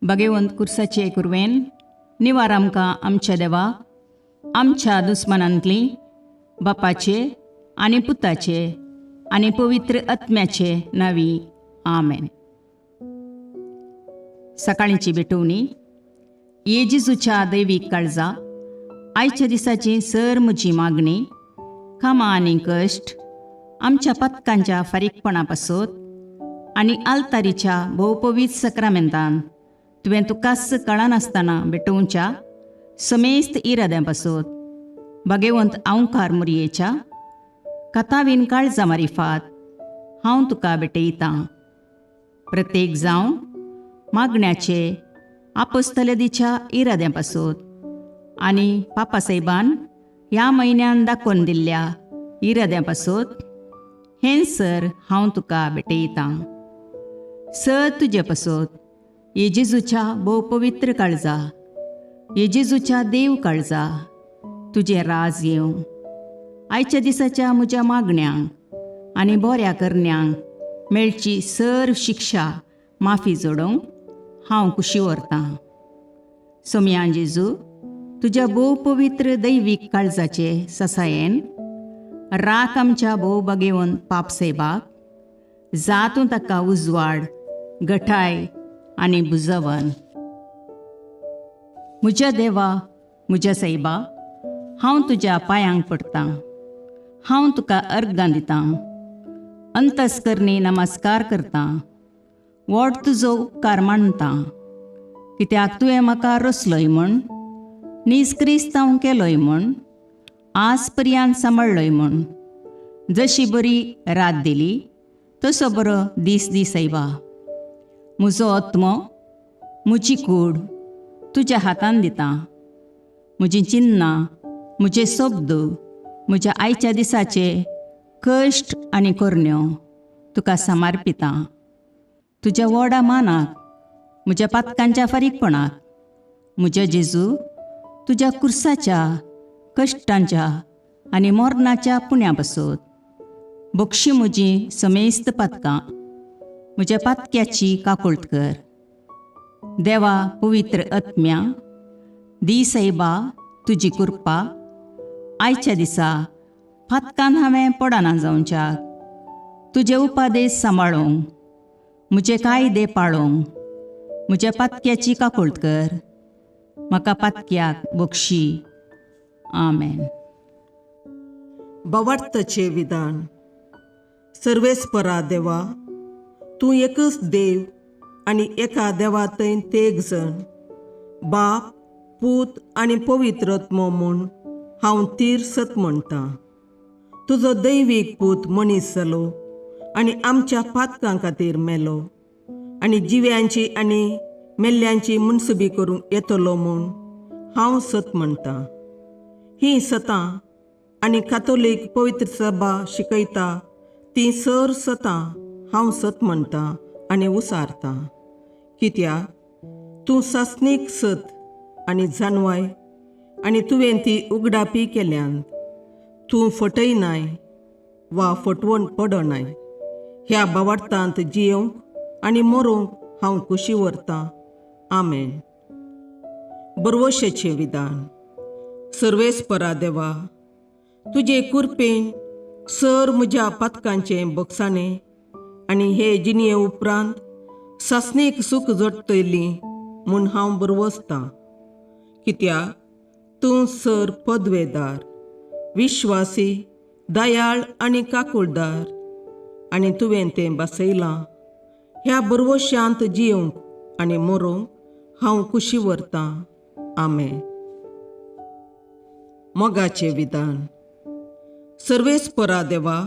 भगेवंत कुर्साचे कुरवेन निवार आमकां आमच्या देवा, आमच्या दुस्मानांतली बापाचे आनी पुताचे आनी पवित्र आत्म्याचे नावी, आमेन. सकाळीची भेटवणी. ये जेजूच्या दैवीक काळजा, आयच्या दिसाची सर म्हजी मागणी, कामां आनी कश्ट आमच्या पातकांच्या फारीकपणा पासत आनी आल्तारीच्या भोवपवीत सक्रामेंतान तुवें तुकाच कळनासतना भेटोवच्या समेस्त इराद्यां पासत भगेवंत आंवकार मुरयेच्या कथावीन काळजा मारिफात हांव तुका भेटयतां. प्रत्येक जावन मागण्याचे आपोस्तलदीच्या इराद्यां पासत आनी पापासाहेबान ह्या म्हयन्यान दाखोवन दिल्ल्या इराद्यां पासत हें सर हांव तुका भेटयतां. सर तुजे पासत ये जेजूच्या भोव पवित्र काळजा, ये जेजूच्या देव काळजा, तुजें राज येवं. आयच्या दिसाच्या म्हज्या मागण्यांक आनी बऱ्या करण्यांक मेळची सर शिक्षा माफी जोडोवंक हांव कुशी व्हरतां. सोमयान जेजू, तुज्या भोव पवित्र दैवीक काळजाचे ससायेन राख आमच्या भोव बागेवन पाप सेबाक, जातूं ताका उजवाड, गठाय आनी बुजवन. म्हज्या देवा, म्हज्या सायबा, हांव तुज्या पांयांक पडटां. हांव तुका अर्गां दितां, अंतस्करणी नमस्कार करतां, व्हड तुजो उपकार मानतां, कित्याक तुवें म्हाका रचलोय म्हूण, नीज क्रिस्तांव केलोय म्हूण, आज पर्यंत सांबाळ्ळोय म्हूण. जशी बरी रात दिली तसो बरो दीस दी सायबा. म्हजो आत्मो, म्हजी कूड तुज्या हातान दितां. म्हजीं चिन्नां, म्हजे शब्द, म्हज्या आयच्या दिसाचे कश्ट आनी करण्यो तुका समर्पितां. तुज्या व्हडा मानाक, म्हज्या पातकांच्या फारीकपणाक, म्हज्या जेजू, तुज्या कुर्साच्या कश्टांच्या आनी मरणाच्या पुण्या पासत बक्षी म्हजी समेस्त पातकां. म्हज्या पातक्याची काकुळट कर. देवा, पवित्र आत्म्या, दी सायबा तुजी कृपा आयच्या दिसा पातकान हांवें पडना जावच्याक, तुजे उपादेश सांबाळूंक, म्हजे कायदे पाळूंक. म्हज्या पातक्याची काकुळट कर. म्हाका पातक्याक बक्षी. आमेन. भावार्थाचें विधान. सर्वेस्परा देवा, तूं एकच देव आनी एका देवा थंय तेग जण, बाप, पूत आनी पवित्र आत्मो म्हूण हांव तीर सत म्हणटा. तुजो दैवीक पूत मनीस जालो आनी आमच्या पातकां खातीर मेलो आनी जिव्यांची आनी मेल्ल्यांची मुनसुबी करूंक येतलो म्हूण हांव सत म्हणटा. हीं सतां आनी कातोलीक पवित्र सभा शिकयता ती सर सतां हांव सत म्हणटा आनी उसारता, कित्याक तूं सासणीक सत आनी जाणवाय आनी तुवें ती उगडापी केल्यान. तूं फटयनाय वा फटवण पडनाय. ह्या भावार्थांत जियोवंक आनी मरोंक हांव कुशी व्हरतां. आमेन. बरवशेचें विधान. सर्वेस्परा देवा, तुजे कुरपेन सर म्हज्या पातकांचें बक्षाणें आनी हे जिणये उपरांत सासणीक सूख जोडटली म्हूण हांव बरवसतां, कित्याक तूं सर पदवेदार, विश्वासी, दयाळ आनी काकुळदार आनी तुवें तें बसयलां. ह्या बरवशांत जियोवंक आनी मरोंक हांव कुशी व्हरतां. आमेन. मोगाचें विधान. सर्वेस्परा देवा,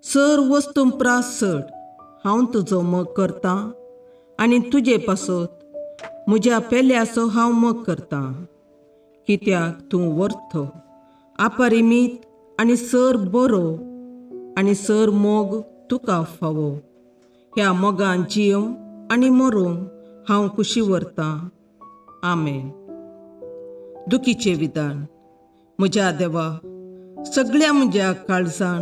सर वस्तू प्रास चड हांव तुजो मोग करतां आनी तुजे पासत म्हज्या पेल्याचो हांव मोग करतां, कित्याक तूं वर्थ, अपरिमीत आनी सर बरो आनी सर मोग तुका फावो. ह्या मोगान जियोवंक आनी मरोंक हांव कुशी व्हरतां. आमेन. दुखीचें विधान. म्हज्या देवा, सगळ्या म्हज्या काळजान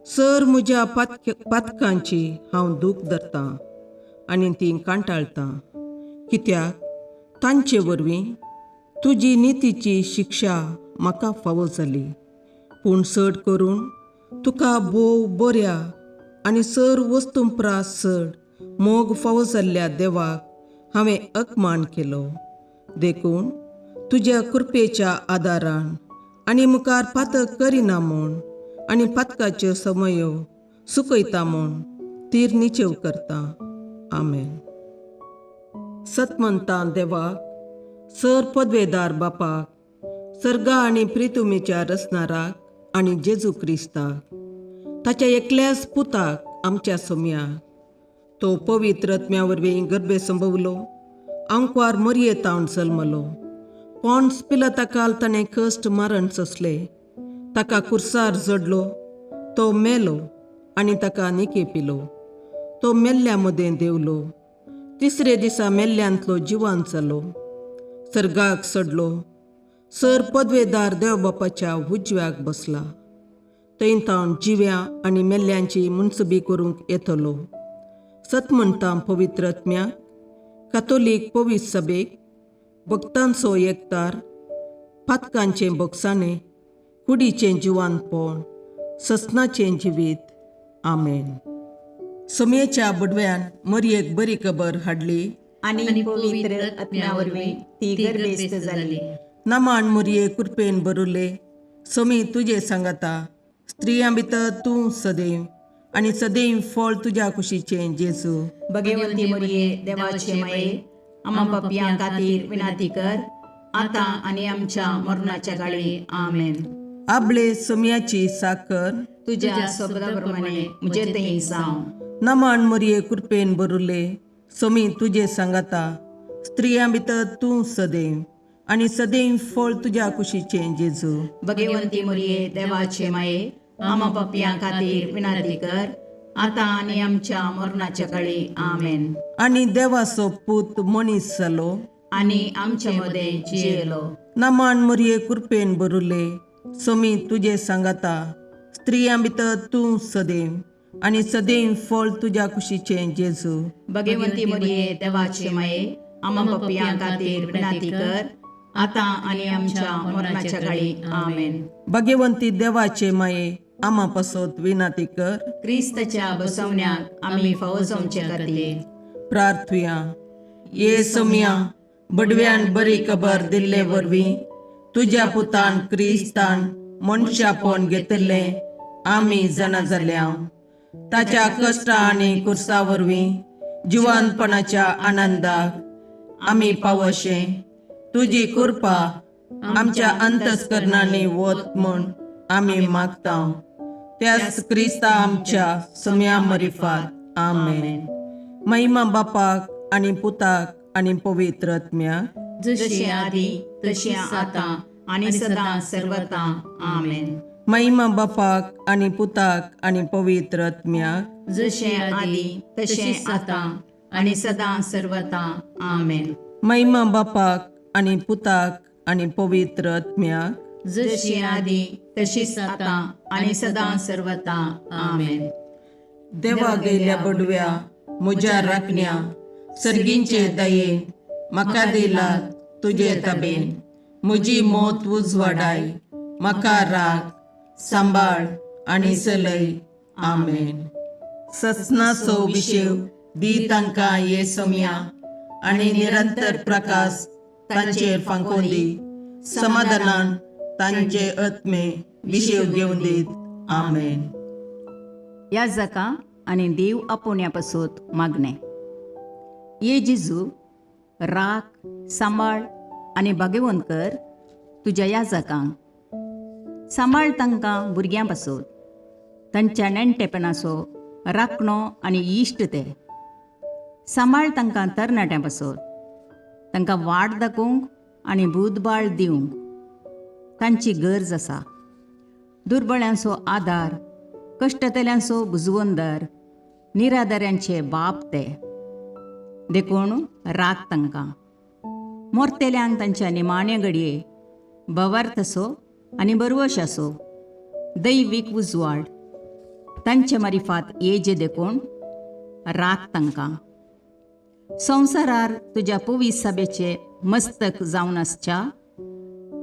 सर म्हज्या पातकांची हांव दूख धरतां आनी ती कांटाळटां. कित्याक तांचे वरवीं तुजी नितीची शिक्षा म्हाका फावो जाली. पूण चड करून तुका भोव बऱ्या आनी सर वस्तूं प्रास चड मोग फावो जाल्ल्या देवाक हांवें अपमान केलो. देखून तुज्या कृपेच्या आदारान आनी मुखार पातक करिना म्हूण आनी पातकाच्यो समयो सुकयता म्हूण तीर निचेव करता. आमेन. सतमंतां देवाक, सर पदवेदार बापाक, सर्गा आनी प्रितुमेच्या रचणाराक आनी जेजू क्रिस्ताक, ताच्या एकल्याच पुताक आमच्या सोम्याक, तो पवित्र आत्म्या वरवीं गर्भे संभवलो, आंकवार मरयेतावन जल्मलो, पोंड्स पिलताकाल ताणें कश्ट मरण सोंसले, ताका कुर्सार जडलो, तो मेलो आनी ताका निके पिलो, तो मेल्ल्या मदें देंवलो, तिसरे दिसा मेल्ल्यांतलो जिवान जालो, सर्गाक चडलो, सर पदवेदार देव बापाच्या उजव्याक बसला, थंय तावन जिव्या आनी मेल्ल्यांची मुनसबी करूंक येतलो. सत म्हणटा पवित्र आत्म्याक, कातोलीक पवित्र सभेक, भक्तांचो एकतार, पातकांचें बोगसाणें, कुडीचें जिवानपण, ससनाचें जिवीत. आमेन. सोमयेच्या बुडव्यान मरयेक बरी खबर हाडली आनी पवित्र आत्म्या वरवीं ती गर्भेस्त जाली. नमान मुरये कृपेन बरुले, सोमी तुजे सांगाता, स्त्रियां भितर तूं सदैव आनी सदैव फळ तुज्या कुशीचें जेजू. भगवंती मरिये, देवाचे माये, आमा पापयां खातीर विनंती कर, आतां आनी आमच्या मरणाच्या काळी. आमेन. आबळे सोमयाची साकर तुज्या शब्दा प्रमाणे म्हजे थंय जावं. नमान मुरये कृपेन बरुले, सोमी तुजे सांगाता, स्त्रियां भितर तूं सदैव आनी सदैव फळ तुज्या कुशीचें जेजू. भगवंती मरिये, देवाचे माये, आमा पापयां खातीर विनंती कर, आतां आनी आमच्या मरणाच्या काळी. आमेन. आनी देवाचो पूत मनीस जालो आनी आमचे मदें जियेलो. नमान मुरये कृपेन बरुले, सोमी तुजे सांगाता, स्त्रियां भितर तूं सदैव आनी सदैव फळ तुज्या कुशीचें जेजू. भगवंती मरिये, देवाचे माये, आमा पापयां खातीर विनंती कर, आतां आनी आमच्या मरणाच्या काळी. आमेन. भगवंती देवाचे माये, आमा पासत विनंती कर. क्रिस्ताच्या बसवण्याक आमी फावो जावचे खातीर. प्रार्थुया. ये सोमया, बडव्यान बरी खबर दिल्ले वरवीं तुज्या पुतान क्रिस्तान मनशापण घेतिल्लें आमी जाणा जाल्या. ताच्या कश्टा आनी कुर्सा वरवीं जिवानपणाच्या आनंदाक आमी पावशे तुजी कृपा आमच्या अंतस्करणांनी वत म्हूण आमी मागता, त्याच क्रिस्ता आमच्या सम्या मरिफात. आमेन. महिमा बापाक आनी पुताक आनी पवित्र आत्म्याक, जशी आदी तशी आतां आनी सदां सर्वता. आमेन. महिमा बापाक आनी पुताक आनी पवित्र आत्म्याक, जशें आदी तशें आतां आनी सदां सर्वता. आमेन. महिमा बापाक आनी पुताक आनी पवित्र आत्म्याक, जशी आदी तशीच आतां आनी सदां सर्वता. आमेन. देवा गेल्या बडव्या म्हज्या राखण्या, सर्गींचे दयेन म्हाका दिला तुजे तबेन, म्हजी मोत उजवाडाय, म्हाका राख, सांबाळ आनी चलय. आमेन. ससनाचो विशेव दी तांकां ये सोम्या आनी निरंतर प्रकाश तांचेर फांकोवन दी, समाधानान तांचे आत्मे विशेव घेवन दीत. आमेन. ह्या जाका आनी देव आपोवण्या पासत मागणें. ये जेजू, राख, सांबाळ आनी भाग्यवंत कर तुज्या ह्या जाकांक. सांबाळ तांकां भुरग्यां पासत, तांच्या नेणटेपणाचो राखणो आनी इश्ट ते. सांबाळ तांकां तरणाट्यां पासत, तांकां वाट दाखोवंक आनी बुदबाळ दिवंक तांची गरज आसा. दुर्बळ्यांचो आदार, कश्टतल्यांचो बुजवंदर, निराधाऱ्यांचे बाप ते, देखून राख तांकां. मोरतेल्यांक तांच्या निमाण्या घडये भवार्थ आसो आनी बरवश आसो, दैवीक उजवाड तांचे मारिफात येजे, देखून राख तांकां. संवसारार तुज्या पवीस सभेचे मस्तक जावन आसच्या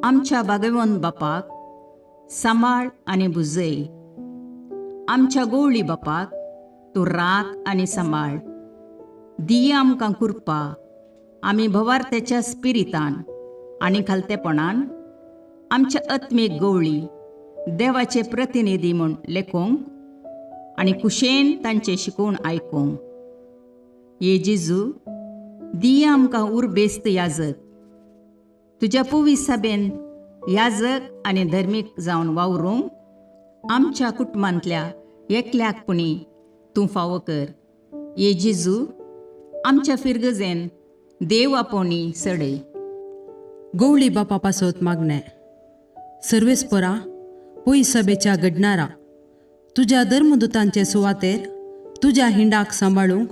आमच्या भागवंत बापाक सांबाळ आनी भुजय. आमच्या गोवळी बापाक तूं राख आनी सांबाळ. दिया आमकां कृपा आमी भवार्थ्याच्या स्पिरितान आनी खालतेपणान आमच्या आत्मीक गवळी देवाचे प्रतिनिधी म्हूण लेखूंक आनी कुशेन तांचें शिकोवन आयकूंक. ये जेजू, दिया आमकां उर्बेस्त याजक, तुज्या पवीस सभेन याजक आनी धर्मीक जावन वावरूंक आमच्या कुटुंबांतल्या एकल्याक पुणी तूं फावो कर. ये जेजू, आमच्या फिरगजेन देव आपोवणी सडय. गवळी बापा पासत मागणें. सर्वेस्परा पय सभेच्या घडणारा तुज्या धर्मदुतांचे सुवातेर तुज्या हिंडाक सांबाळूंक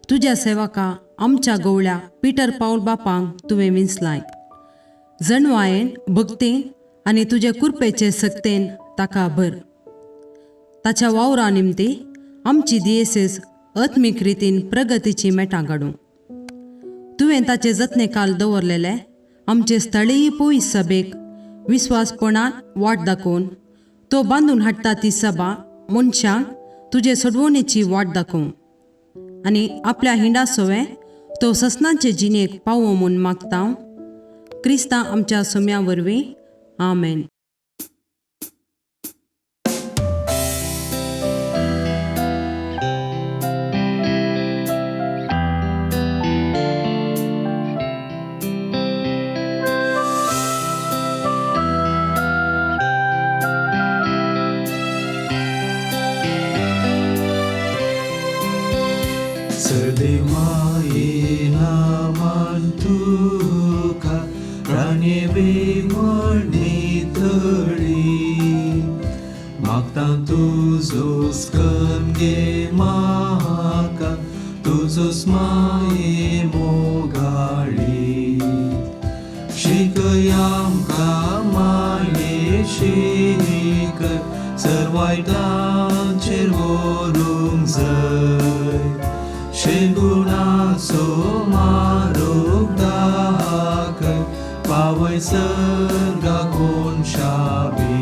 तुज्या सेवका आमच्या गवळ्या पिटर पावल बापांक तुवें विंचलाय. जणवायेन भक्तीन आनी तुजे कुरपेचे सक्तेन ताका भर. ताच्या वावरा निमती आमची दियेसेस आत्मीक रितीन प्रगतीची मेटां काडूं. तुवें ताचे जतने काल दवरलेले आमचे स्थळीय पयस सभेक विस्वासपणान वाट दाखोवन तो बांदून हाडटा ती सभा मनशांक तुजे सोडवणेची वाट दाखोवं आनी आपल्या हिंडा सोवे तो ससनाचे जिणेक पावो म्हूण मागता क्रिस्ता आमच्या सोम्या वरवीं. आमेन. सर्देवाये नामान तुका राणे बेमणी तळी मागता तुजो स्कन गे म्हाका तुजो माये मोगाळी शिकय आमकां माये शिक सर्वायतांचेर व्हरूंक जाय शेगुणाचो मारूक दाखय पावय सर्गा कोनशाबी.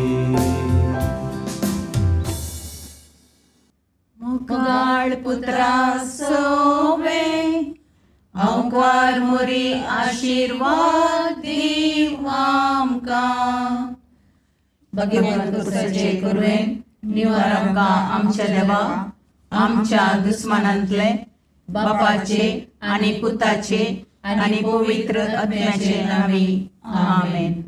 मोगाळ पुत्रा सोवे अंकार मोरी आशिर्वाद दीव आमकां. भगवंत पुरुषाचे कुरवेन निवार आमकां आमच्या देवा आमच्या दुस्मानांतले बापाचे आनी पुताचे आनी पवित्र आत्म्याचे नावी. आमेन.